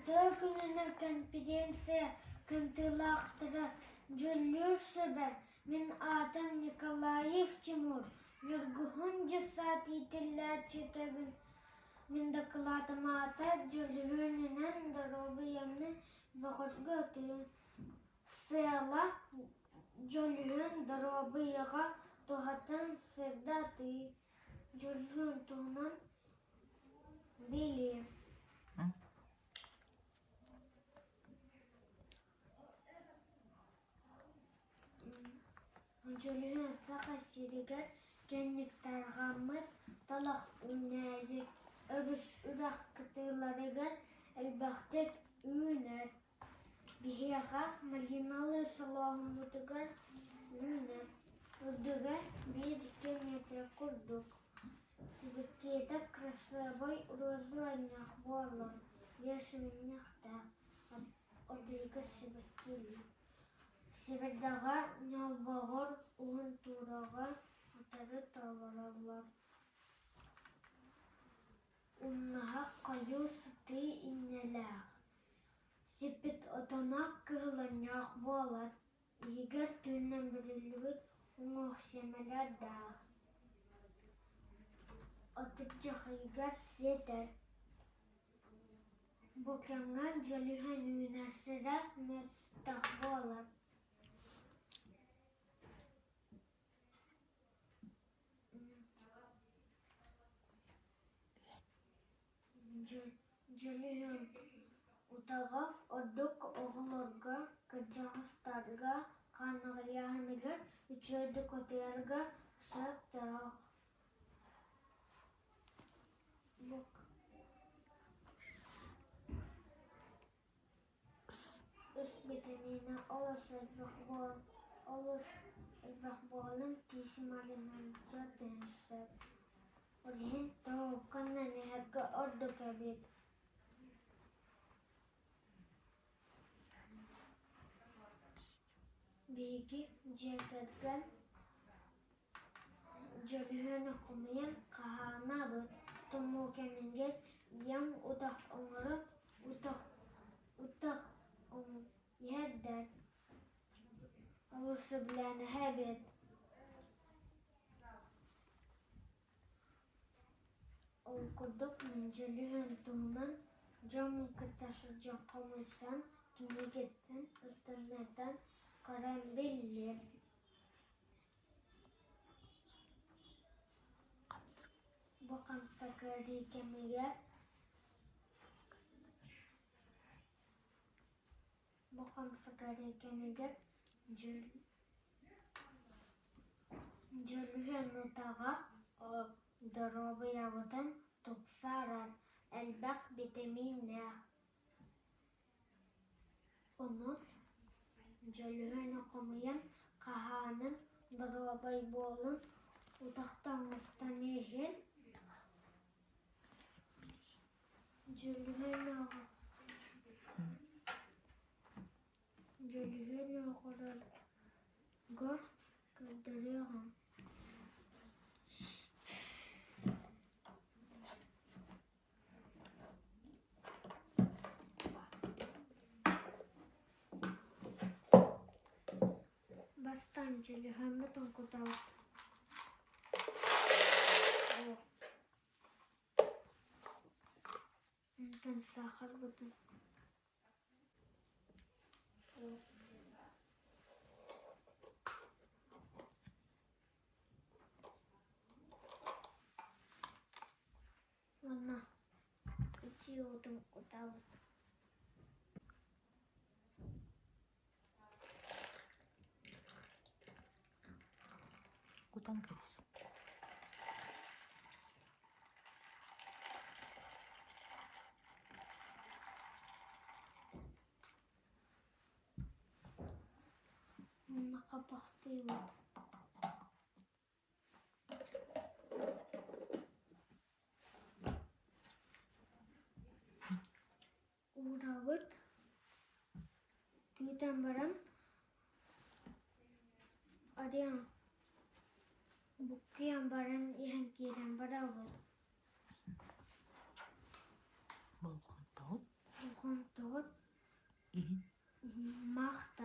Үтүө күнүнэн конференция кыттыылаахтара, дьүүллүүр сүбэ, мин аатым Николаев Тимур, Ньургуһун дьыссаат иитиллээччитэбин. Мин дакылаатым аата «Дьөлүһүөнүнэн доруобуйаны бөҕөргөтүү». Сыала дьөлүһүөн доруобуйаҕа туһатын сырдатыы, дьөлүһүөн туһунан билии. Дьөлүһүөн Саха сиригэр кэнник тарҕаммыт талах үүнээйи өрүс үрэх кытыыларыгар элбэхтик үүнэр. Биһиэхэ маргиналлыы солооһуммутугар үүнэр, үрдүгэ биир-икки метр курдук. Сибэккитэ кырасыабай розовай буолар, биэс мүнньэхтээх, отуйга сибэккилиир. Сибирдэҕэ ньолбоҕор уһун туураҕа утары толороллор. Умнаһа хойуу сытыы иннэлээх, сиппит отоно кыһыл өҥнөөх буолар, иһигэр түүнэн бүрүллүбүт уҥуох сиэмэлэрдээх. Отуччах ыйыгар сиэтэр. Бу кэмҥэ дьөлүһүөн үүнэр сирэ мөлтөх буолар. Дьөлүһүөн утаҕа ордук оҕолорго, кырдьаҕастарга хаан аҕыйааһыныгар, үчүгэйдик утуйарга сөптөөх. Ыс битэмиинэ олус элбэх буолан тиис маринадтыан сөп. Ол иһин тоҥукканан иһэргэ ордук эбит. Биһиги дьиэ кэргэн Дьөлүһүөнү хомуйан хаһаанабыт, тумуу кэмигэр ийэм утах оҥорон утах иһэрдэр, олус сөбүлээн иһэбит. Ол курдук мин дьөлүһүөн туһунан дьоммун кытта сылдьан хомуйсан, кинигэттэн, интернеттэн көрөн биллим. Бу хамсакыарыы кэмигэр Бу хамсакыарыы кэмигэр Дьөлүһүөн утаҕа доруобуйабытын тупсарар, элбэх битэмииннээх. Онон дьөлүһүөнү хомуйан, хаһаанан, доруобай буолан, утахта оҥостон иһин Дьөлүһүөн оҕолорго көрдөрүөҕүҥ. Бастаан дьөлүһүөммүт оҥкутабыт. Онтон саахарбытын Уонна итии уутун кутабыт. Кутан кэбис. Уонна хапахтыыбыт. Уурабыт, күүтэн баран арыйан буккуйан баран иһэн киирэн барабыт. Болҕомтоҕут. Болҕомто. Махтал.